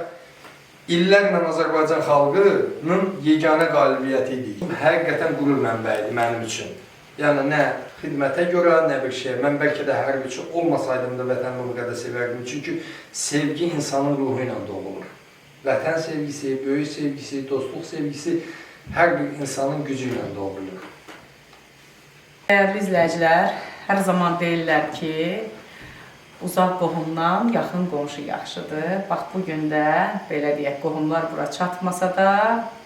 illərlə Azərbaycan xalqının yeganə qalibiyyəti idi. Həqiqətən qürur mənbəyidir mənim üçün. Yəni nə xidmətə görə, nə bir şey. Mən bəlkə də hərbiçi olmasaydım da vətənimi bu qədər sevərdim. Çünki sevgi insanın ruhu ilə doğulur. Vətən sevgisi, böyük sevgisi, dostluq sevgisi hər bir insanın gücü ilə doğulur. Dəyərli izləyicilər, hər zaman deyirlər ki, uzaq qohumdan yaxın qonşu yaxşıdır. Bax, bu gün də, belə deyək, qohumlar bura çatmasa da,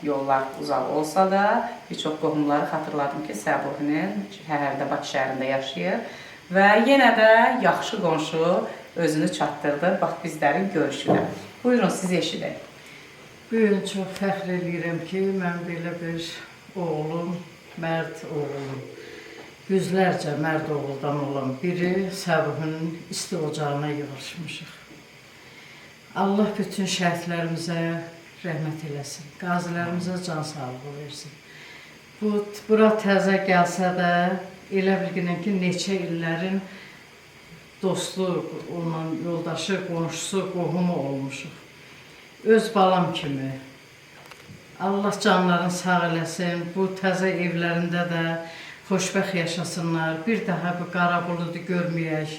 yollar uzaq olsa da, bir çox qohumları xatırladım ki, Səbuhinin şəhərdə, Bakı şəhərində yaşayır və yenə də yaxşı qonşu özünü çatdırdı, bax, bizlərin görüşünə. Buyurun, sizi eşidək. Bu gün çox fəxr eləyirəm ki, mən belə bir oğlum, mərd oğlum, yüzlərcə mərd oğuldan olan biri Səbuhinin isti ocağına yığılmışıq. Allah bütün şəhidlərimizə rəhmət eləsin, qazilərimizə can sağlığı versin. Bura təzə gəlsə də, elə bilginən ki, neçə illərin dostu, onunla yoldaşı, qonşusu, qohumu olmuşuq. Öz balam kimi. Allah canlarını sağ eləsin, bu təzə evlərində də xoşbəxt yaşasınlar, bir daha bu qara buludu görməyək,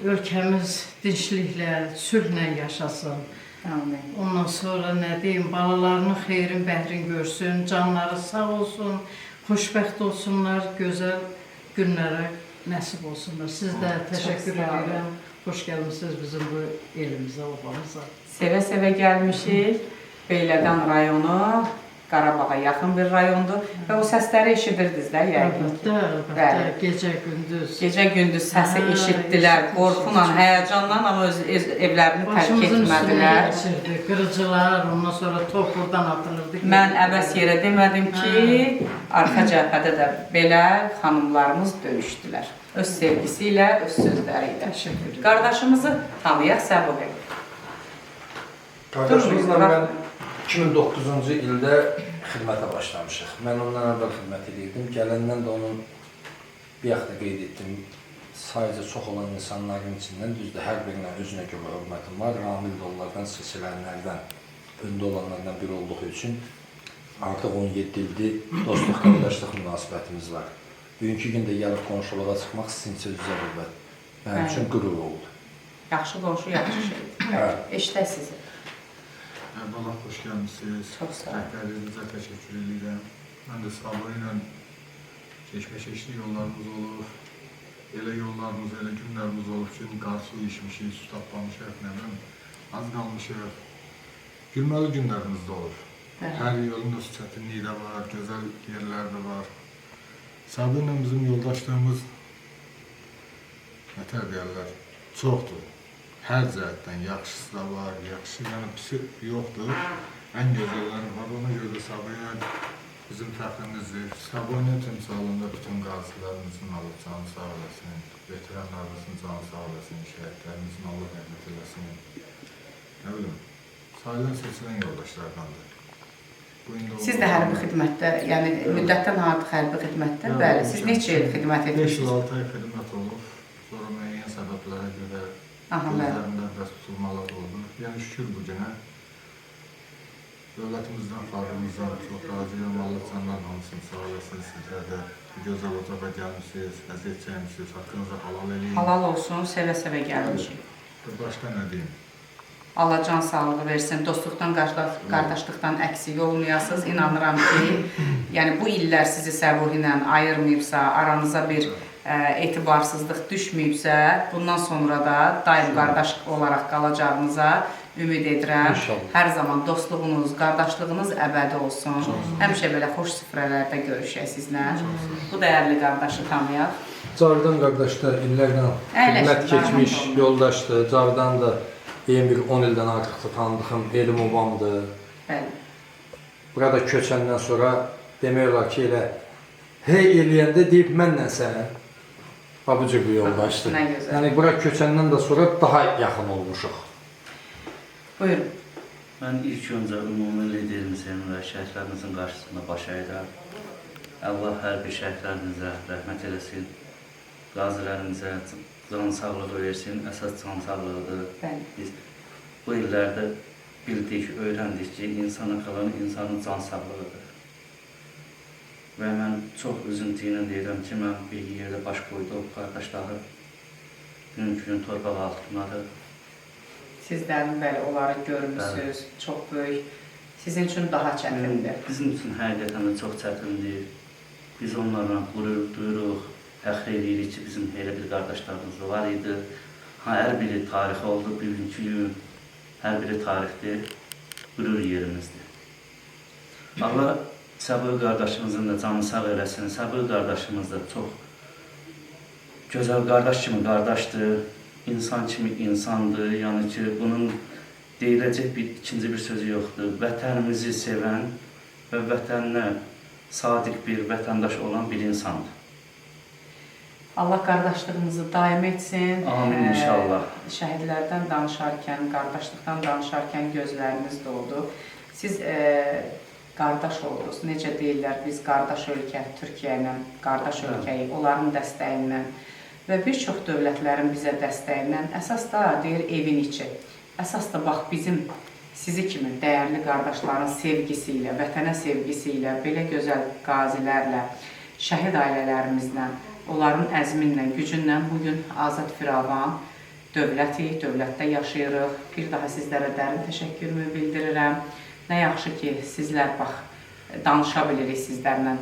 ölkəmiz dincliklə, sülhlə yaşasın. Amin. Ondan sonra nə deyim, balalarının xeyrin, bəhrin görsün, canları sağ olsun, xoşbəxt olsunlar, gözəl günlərə nəsib olsunlar. Siz də təşəkkür edirəm. Xoş gəlmisiniz bizim bu elimizə, obamıza. Sevə-sevə gəlmişik. Beyləqan rayonu, Qarabağa yaxın bir rayondur və o səsləri eşidirdiniz də yəqin ki. Əlbəttə, əlbəttə, gecə-gündüz. Gecə-gündüz səsi eşitdilər, qorxuyla, həyəcanla, amma öz evlərini tərk Başımızın üstünə etmədilər. keçirdi, qırıcılar, ondan sonra top buradan atılırdı. Mən əbəs yerə demədim ki, arxa cəbhədə də belə xanımlarımız döyüşdülər. Öz sevgisi ilə, öz sözləri ilə. Təşəkkür edirəm. Qardaşımızı tanıyaq Səbuhi. Qardaşımızla mən 2009-cu ildə xidmətə başlamışıq. Mən ondan əvvəl xidmət edirdim. Gələndən də onun bir yaxda qeyd etdim. Sayıca çox olan insanların içindən, düzdür, hər birinə özünə görə hörmətim var. Ramil də onlardan seçilənlərdən, öndə olanlardan biri olduğu üçün artıq 17 ildir dostluq, qardaşlıq münasibətimiz var. Bugünkü gündə gəlib qonşuluğa çıxmaq sizin üçün üzə qüvvət. Mənim üçün qürur oldu. Yaxşı qonşu yaxşı şeydir. Hə. Eşidək sizi. Əvvəla xoş gəlmisiniz. Çox sağ olun. Rəhbərinizə təşəkkür edirəm. Mən də Sabah ilə keşməkeşli yollarımız olub. Elə yollarımız, elə günlərimiz olub ki, qarşı ilişmişik, su tapmamışıq, nə bilim, az qalmışıq. Gülməli günlərimiz də olub. Bəli. Hər yolun öz çətinliyi də var, gözəl yerlər də var. Sabah ilə bizim yoldaşlığımız nətər deyərlər, çoxdur. Hər cəhətdən yaxşısı da var, yaxşı, yəni pisi yoxdur. Ən gözəlləri var. Ona görə də Sabah bizim fəxrimizdir. Sabah timsalında bütün qazilərimizin Allah canı sağ eləsin, veteranlarımızın canı sağ eləsin, şəhidlərimizin Allah rəhmət eləsin. Nə bilim, sayılan seçilən yoldaşlardandır. Bu indi Siz də hərbi xidmətdə, yəni müddətdən artıq hərbi xidmətdə, bəli. Siz neçə il xidmət 5 il etmisiniz? 6 ay xidmət olub. Sonra müəyyən səbəblərə görə Aha, bəli. gözlərimdə biraz tutulmalar oldu. Yəni şükür bu günə dövlətimizdən, xalqımızdan çox razıyam. Allah canların hamısını sağ eləsin sizlər də. Bu gözəl ocağa gəlmisiniz, əziyyət çəkmisiniz, haqqınızı halal eləyin. Halal olsun, sevə-sevə gəlmişik. Başqa nə deyim? Allah can sağlığı versin. Dostluqdan, qardaşlıqdan əksik olmayasınız. İnanıram ki, yəni bu illər sizi Səbuhi ilə ayırmayıbsa, aranıza bir etibarsızlıq düşməyibsə, bundan sonra da daim qardaş olaraq qalacağınıza ümid edirəm. İnşallah. Hər zaman dostluğunuz, qardaşlığınız əbədi olsun. Həmişə belə xoş süfrələrdə görüşək sizlə. Bu dəyərli qardaşı tanıyaq. Cavidan qardaş da illərlə Əyləşin, xidmət keçmiş narahat olmayın. yoldaşdır. Cavidan da deyim bir 10 ildən artıqdır tanıdığım elim obamdır. Bəli. Burada köçəndən sonra demək olar ki, elə hey eləyəndə deyib mənlə sən. Bax bu cür bir yoldaşdır. Nə gözəl. Yəni bura köçəndən də sonra daha yaxın olmuşuq. Buyurun. Mən ilk öncə ümumi liderimizin və şəhidlərimizin qarşısında baş əyirəm. Allah hər bir şəhidlərimizə rəhmət eləsin, qazilərimizə can sağlığı versin, əsas can sağlığıdır. Bəli. Biz bu illərdə bildik, öyrəndik ki, insana qalan insanın can sağlığıdır. Və mən çox üzüntü ilə deyirəm ki, mən bir yerdə baş qoyduğum qardaşlarım bugünkü gün torpaq altındadır. Sizlərin bəli onları görmüsünüz. Çox böyük. Sizin üçün daha çətindir. Bizim üçün həqiqətən də çox çətindir. Biz onlarla qürur duyuruq, fəxr edirik ki, bizim elə bir qardaşlarımız var idi. Ha, hər biri tarix oldu, bugünkü gün hər biri tarixdir, qürur yerimizdir. Allah Səbuhi qardaşımızın da canı sağ eləsin. Səbuhi qardaşımız da çox gözəl qardaş kimi qardaşdır, insan kimi insandır. Yəni ki, bunun deyiləcək bir ikinci bir sözü yoxdur. Vətənimizi sevən və vətəninə sadiq bir vətəndaş olan bir insandır. Allah qardaşlığımızı daim etsin. Amin inşallah. Şəhidlərdən danışarkən, qardaşlıqdan danışarkən gözləriniz doldu. Siz qardaş oldunuz. Necə deyirlər, biz qardaş ölkə Türkiyə ilə qardaş ölkəyik, onların dəstəyindən və bir çox dövlətlərin bizə dəstəyindən, əsas da deyir evin içi. Əsas da bax bizim sizi kimi dəyərli qardaşların sevgisi ilə, vətənə sevgisi ilə, belə gözəl qazilərlə, şəhid ailələrimizlə, onların əzminlə, gücünlə bugün Azad Firavan dövlətik, dövlətdə yaşayırıq. Bir daha sizlərə dərin təşəkkürümü bildirirəm. Nə yaxşı ki, sizlər bax danışa bilirik sizlərlə,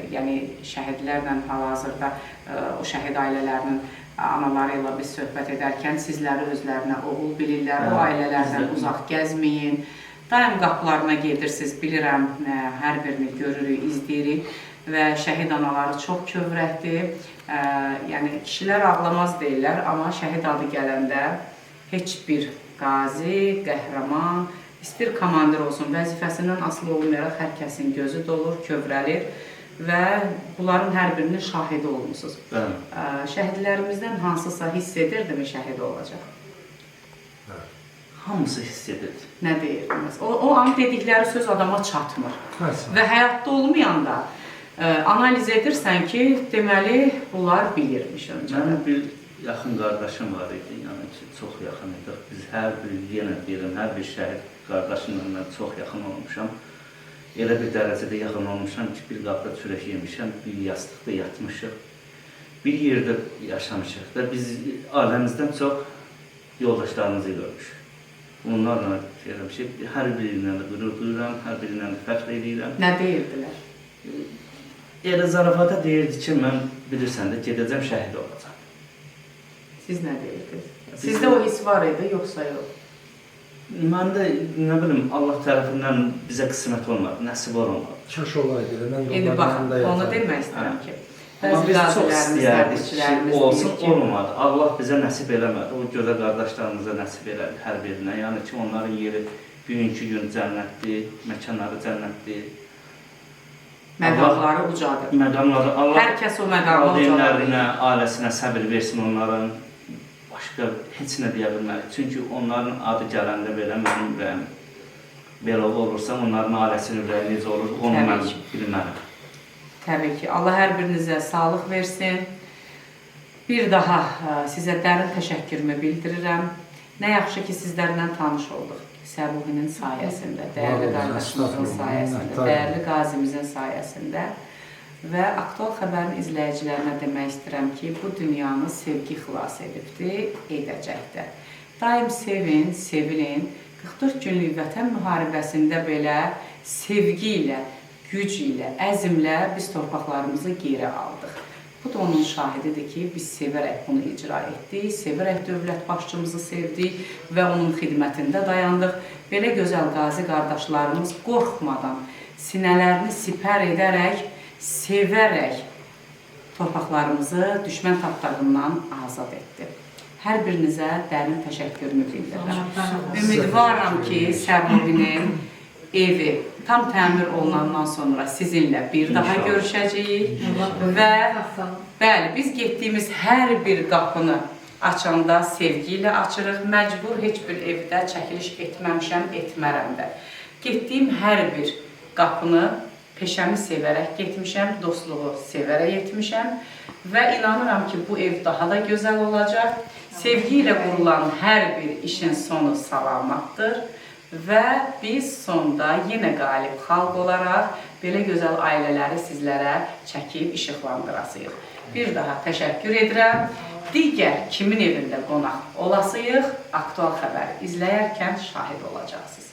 yəni şəhidlərlə hal-hazırda o şəhid ailələrinin anaları ilə biz söhbət edərkən sizləri özlərinə oğul bilirlər, o ailələrdən uzaq gəzməyin. Daim qapılarına gedirsiniz, bilirəm, hər birini görürük, izləyirik və şəhid anaları çox kövrəkdir. Yəni kişilər ağlamaz deyirlər, amma şəhid adı gələndə heç bir qazi, qəhrəman, istir komandir olsun, vəzifəsindən asılı olmayaraq hər kəsin gözü dolur, kövrəlir və bunların hər birinin şahidi olmusunuz. Bəli. Şəhidlərimizdən hansısa hiss edirdimi şəhid olacaq? Hamısı hiss edirdi. Nə deyirdiniz? O an dedikləri söz adama çatmır. Məsələn. Və həyatda olmayanda analiz edirsən ki, deməli bunlar bilirmiş öncədən. Mənim bir yaxın qardaşım var idi, yəni ki, çox yaxın idik. Biz hər bir, yenə deyirəm, hər bir şəhid qardaşımla mən çox yaxın olmuşam. Elə bir dərəcədə yaxın olmuşam ki, bir qabda çörək yemişəm, bir yastıqda yatmışıq. Bir yerdə yaşamışıq da biz ailəmizdən çox yoldaşlarımızı görmüşük. Onlarla deyirəm ki, hər biri ilə də qürur duyuram, hər biri ilə də fəxr edirəm. Nə deyirdilər? Elə zarafata deyirdi ki, mən bilirsən də gedəcəm şəhid olacam. Siz nə deyirdiniz? Sizdə o his var idi, yoxsa yox? Məndə nə bilim Allah tərəfindən bizə qismət olmadı, nəsib olmadı. Kaş olaydı elə, mən də İndi onların bax, yanında onu yatardım. demək istəyirəm ki, Amma bəzi biz çox qazilərimiz, istəyərdik ki, hərbiçilərimiz olsun, deyir ki, olmadı. Allah bizə nəsib eləmədi. O gözəl qardaşlarımıza nəsib elədi hər birinə. Yəni ki, onların yeri bugünkü gün cənnətdir, məkanları cənnətdir. məqamları ucadır. Məqamları Allah Hər kəs o məqama ucala valideynlərinə, bilir. ailəsinə səbir versin onların. Başqa heç nə deyə bilmərik. Çünki onların adı gələndə belə mənim ürəyim belə olursa, onların ailəsinin ürəyi necə olur, onu Təbii mən ki. bilmərəm. Təbii ki, Allah hər birinizə sağlıq versin. Bir daha sizə dərin təşəkkürümü bildirirəm. Nə yaxşı ki, sizlərlə tanış olduq. Səbuhinin sayəsində, dəyərli Var olun, qardaşımızın estağfurullah, sayəsində, minnətdaram. dəyərli qazimizin sayəsində və aktual xəbərin izləyicilərinə demək istəyirəm ki, bu dünyanı sevgi xilas edibdir, edəcək də. Daim sevin, sevilin. 44 günlük vətən müharibəsində belə sevgi ilə, güc ilə, əzmlə biz torpaqlarımızı geri aldıq. Bu da onun şahididir ki, biz sevərək bunu icra etdik, sevərək dövlət başçımızı sevdik və onun xidmətində dayandıq. Belə gözəl qazi qardaşlarımız qorxmadan, sinələrini sipər edərək, sevərək torpaqlarımızı düşmən tapdağından azad etdi. Hər birinizə dərin təşəkkürümü bildirirəm. Ümidvaram ki, Səbuhinin evi tam təmir olunandan sonra sizinlə bir daha İnşallah. görüşəcəyik və bəli, biz getdiyimiz hər bir qapını açanda sevgi ilə açırıq. Məcbur heç bir evdə çəkiliş etməmişəm, etmərəm də. Getdiyim hər bir qapını peşəmi sevərək getmişəm, dostluğu sevərək etmişəm və inanıram ki, bu ev daha da gözəl olacaq. Sevgi ilə qurulan hər bir işin sonu salamatdır və biz sonda yenə qalib xalq olaraq belə gözəl ailələri sizlərə çəkib işıqlandırasıyıq. Bir daha təşəkkür edirəm. Digər kimin evində qonaq olasıyıq, aktual xəbəri izləyərkən şahid olacaqsınız.